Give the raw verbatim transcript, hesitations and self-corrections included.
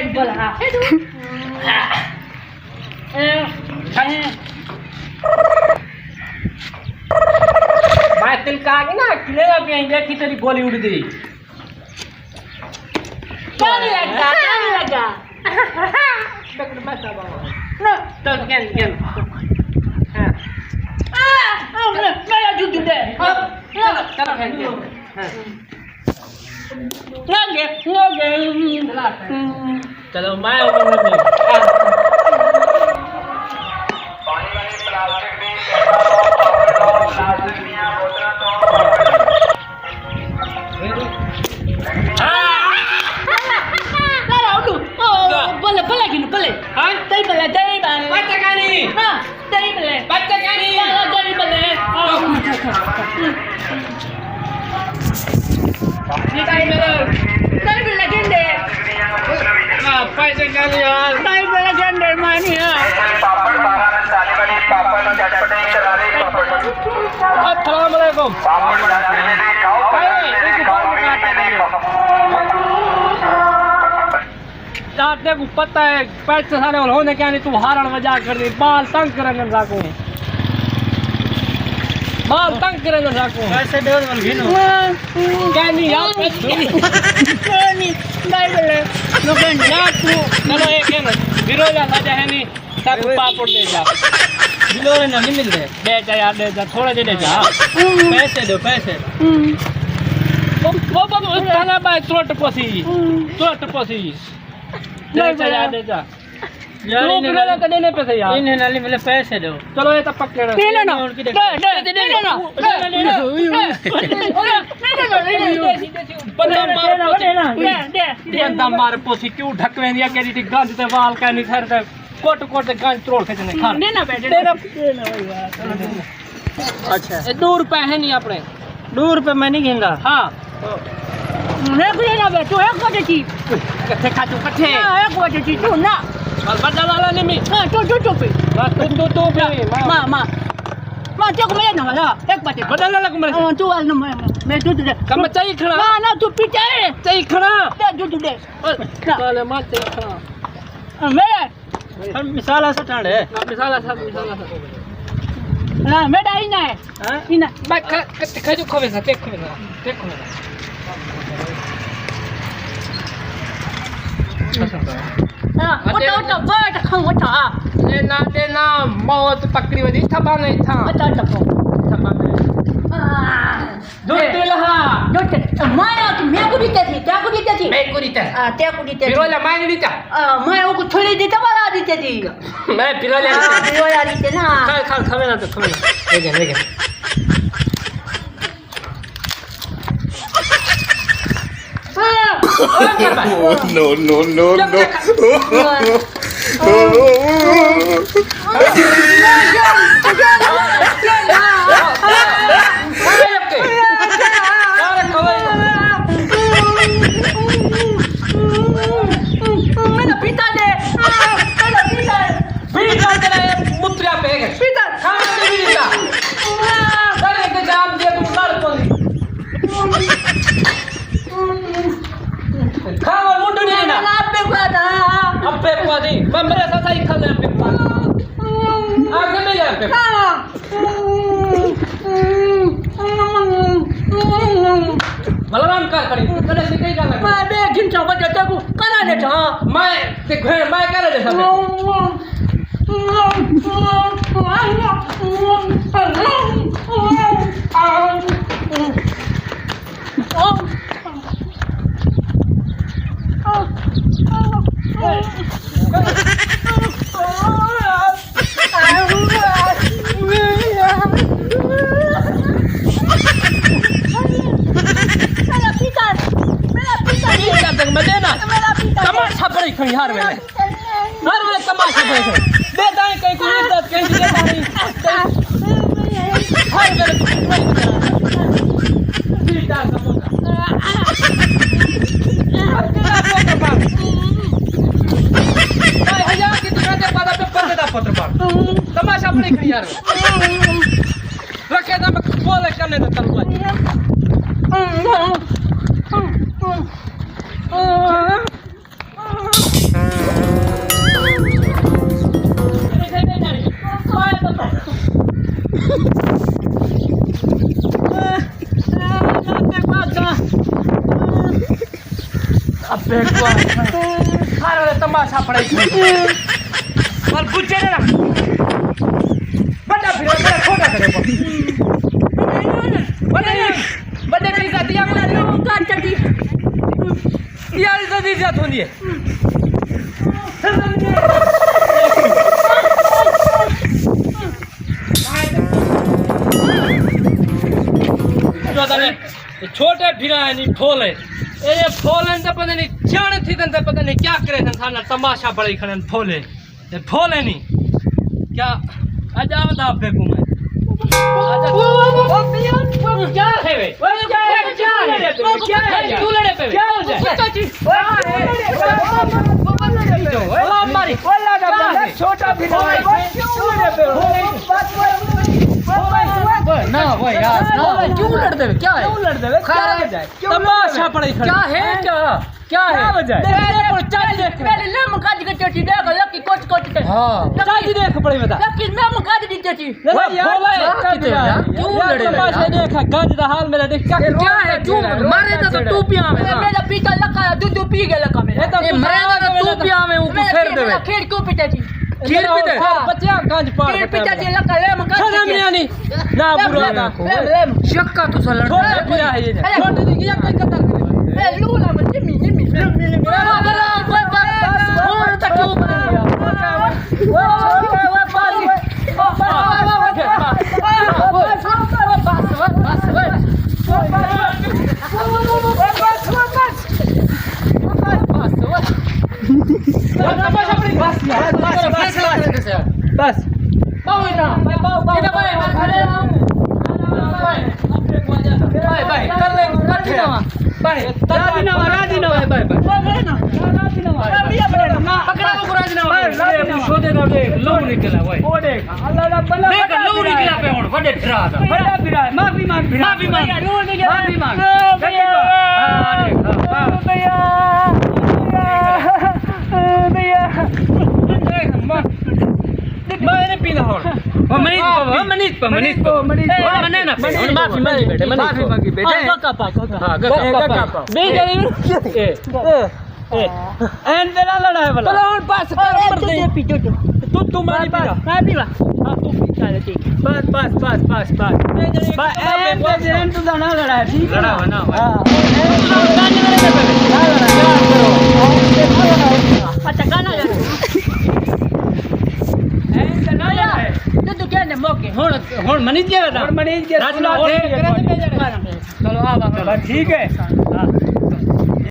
بلا۔ میں تلکا کے نا کھلے دا پیا، دیکھی تیری گولی اڑدی۔ کیا نہیں لگا؟ کیا نہیں لگا؟ چل، گن، گن۔ ہاں۔ آ، آ، میرا، میرا جوجو دے۔ ہاں۔ چلو، چلو، گن، گن۔ ہاں۔ نہ گن، نہ گن۔ چلو، میں اوپر نہ گن۔ ہاں۔ بلے، بلے، گھنو، بلے۔ ہاں؟ دہی بلے، دہی بلے۔ پتہ کائنی۔ ہاں، دہی بلے۔ پتہ کائنی۔ ہاں، دہی بلے۔ ہاں۔ دہی بلے۔ دہی بلے گھندے۔ ہاں، پیسے کائنی یار۔ دہی بلے گھندے مانی یار۔ السلام علیکم۔ ݙاڈھے کوں پتہ ہے، پیسے سارے ہول ہوندے کیا نہیں، توں ہارݨ وجہ کر دی، ٻال تنگ کرن ساکوں۔ ٻال تنگ کرن ساکوں۔ پیسے ݙیو ول گھنو۔ کیا نہیں یار، پیسے نہیں، نہیں بلے۔ لیکن یار توں، چلو ایک ہے نا، گرو جا سجا ہے نہیں۔ تک پاپڑ ݙے جا۔ بلورے نال نہیں ملدے۔ ݙے جا یار، ݙے جا، تھوڑے جے ݙے جا۔ پیسے ݙیو، پیسے۔ او، او، او، تانا بھائی ترٹ پوسی۔ ترٹ پوسی۔ ݙے جا یار، ݙے جا۔ یار، توں انہیں بلورے نال، تے ݙینے پیسے یار۔ انہیں نال نہیں ملے، پیسے ݙیو۔ چلو، اے تاں پکے نا۔ ݙے نا۔ ݙے، ݙے، ݙے نا۔ بندہ مار پوسی، کیوں ڈھک ویندی ہے، کیڑھی ٹی گند تے وال کائنی سر تے۔ کٹ کٹ تے گنج تروڑ کے ݙینے کھا۔ ݙینا پئے، ݙینا۔ اچھا۔ اے ݙو روپے ہے نہیں اپݨے۔ ݙو روپے میں نہیں گھندا۔ ہاں۔ میں کوئی نہ بیٹھو، ایک وجہ چی۔ کٹھے کھا توں، کٹھے۔ ہاں، ایک وجہ چی، توں نہ۔ بس بدل والا نہیں میں۔ ہاں، توں، توں، توں پی۔ بس توں، توں، توں پی۔ ماں، ماں۔ ماں، تیکوں میں نہ والا، ایک وجہ۔ بدل والا کو میں۔ ہاں، توں والا نہ، میں، میں، میں، توں، توں دے۔ کم چاہیے کھڑا۔ نہ، نہ، توں پیتا ہے۔ چاہیے کھڑا۔ دے، توں، توں دے۔ کالے ماں، چاہیے کھڑا۔ ہاں، میں۔ ہم مثال ایسا ٹھنڈ ہے۔ ہاں، مثال ایسا، مثال ایسا۔ نہ، میݙا ہی نہ ہے۔ ہاں؟ ہی نہ۔ میں کھ-، کھ-، کھجو کھوے سا، تے کھوے سا، تے کھوے سا۔ ہاں، اٹھو، اٹھو، بہت کھاؤں، اٹھو، ہاں۔ اے نہ، تے نہ، موت پکڑی ودی، تھپا نہیں تھا۔ اٹھو، اٹھو۔ تھپا نہیں۔ ہاں۔ جوتے لہا۔ جوتے، مایا تو میں کو دیتے تھی، کیا کو دیتے تھی؟ میں کو دیتے۔ آ، تے کو دیتے تھی۔ پھر والا میں نہیں دیتا۔ آ، میں کو تھوڑی دیتا، والا دیتے تھی۔ میں پھر والا آ، دیتے۔ پھر والا دیتے نا۔ کھا، کھا، کھاوے نا تو، کھاوے نا۔ لے گیا، لے گیا۔ No, no, no, no. میݙا پیتا ݙے، میݙا پیتا ݙے۔ پیتا تیرے متریا پے گئے۔ پیتا۔ کھاوݨ دی وی ݙتا۔ سر انتظام دے توں لڑ پوندی۔ کھاوݨ منڈو نہیں ݙیندا۔ میں آپ پہ پاتا۔ ابے پاتی۔ میں مرے ساتھ ہی کھلے ابے پاتی۔ آگے نہیں جاتے۔ بلرام کر کھڑی، کدے سی کئی ڳالھ ہے؟ میں بے گھنٹہ وجہ تیکوں کرا ݙیٹھا۔ میں تے گھر میں کرا ݙیٹھا۔ میݙا پیتا، میݙا پیتا۔ تماشا بݨی کھڑی ہر ویلے۔ ہر ویلے تماشا بݨی کھڑی۔ ݙے تائیں کہیں کوں عزت، کہیں دی ݙے تائیں۔ ہر ویلے پیتا سمجھا۔ ہر ویلے پیتا۔ بھائی، حیا کی دنیا دے پادا پہ پردے دا پتر پڑھ۔ تماشا بݨی کھڑی یار۔ رکھے دا میں بولے کنے تے تلوار۔ ابے کو سارے تماشا پڑائی۔ پر بچے نے نا۔ بڑا پھر بڑا چھوٹا کرے کو۔ بڑے بڑے کی عزت یا کو۔ یار عزت عزت ہوندی ہے۔ چھوٹے بھرا ہے نہیں پھولے۔ اے یہ پھولن تے پتہ نہیں جان تھی تن تے پتہ نہیں کیا کرے تن سارا تماشا بڑی کھڑن پھولے۔ اے پھولے نہیں۔ کیا اجا دا پہ کو میں۔ کیا ہے وے؟ کیا ہے؟ کیا ہے؟ کیوں لڑے پہ وے؟ کیا ہو جائے؟ چھوٹا بھی نہ، وہ یار، نہ، وہ کیوں لڑ دے؟ کیا ہے؟ کیوں لڑ دے؟ کیا ہے؟ تماشا پڑے کھڑے۔ کیا ہے؟ کیا؟ کیا ہے؟ کیا وجہ ہے؟ دیکھ، دیکھ، چل دیکھ۔ پہلے لم کج کے چٹی دیکھ، لکی کچ کچ تے۔ ہاں۔ لکی چل دیکھ پڑے بتا۔ لکی لم کج دی چٹی۔ وہ یار، بھولا ہے۔ کیا کیتے ہو یار؟ کیوں لڑے؟ تماشا دیکھ، گنج دا حال میرا دیکھ۔ کیا ہے؟ کیوں؟ مارے تو تو پیا میں۔ میرا پیتا لکا، دودھ پی گیا لکا میرا۔ اے مرے دا تو پیا میں، او کو پھر دے۔ کھیر کیوں پیتا جی؟ کھیر پیتے؟ ہاں۔ بچیا گنج پاڑ کھیر پیتا جی لکا لم کج۔ شرم نہیں آنی۔ نہ برا دا۔ لم، لم۔ شکا تو سلڑ۔ چھوٹا پیا ہے یہ۔ چھوٹے دی یہ کوئی قدر نہیں۔ اے لو لا من جمی، جمی۔ بس۔ لو نکلا پیا ہن وڈے بھرا دا۔ معافی منگ، معافی منگ۔ معافی منگ۔ میں نہیں پینا ہن۔ او منیت پو، او منیت پو، منیت پو۔ منیت پو، منیت پو۔ ہن معافی منگی بیٹھے، منیت پو۔ معافی منگی بیٹھے۔ ہاں، گکا پا، گکا پا۔ ہاں، گکا پا۔ بے جانے۔ اے۔ اے۔ اے۔ این دے نال لڑائے والا۔ چلو ہن بس کر، مر دے۔ تو، تو ماری پینا۔ میں پینا۔ ہاں، تو پی۔ چل ٹھیک۔ بس، بس، بس، بس، بس۔ بس، این دے ذہن تو نہ لڑائے، ٹھیک ہے؟ لڑا نا۔ ہاں۔ اچھا، گانا گا۔ تو، تو کیا نے موقع؟ ہن، ہن منیج گیا نا؟ ہن منیج گیا۔ راج نہ ہو۔ چلو، آ، آ، آ۔ بس ٹھیک ہے۔ ہاں۔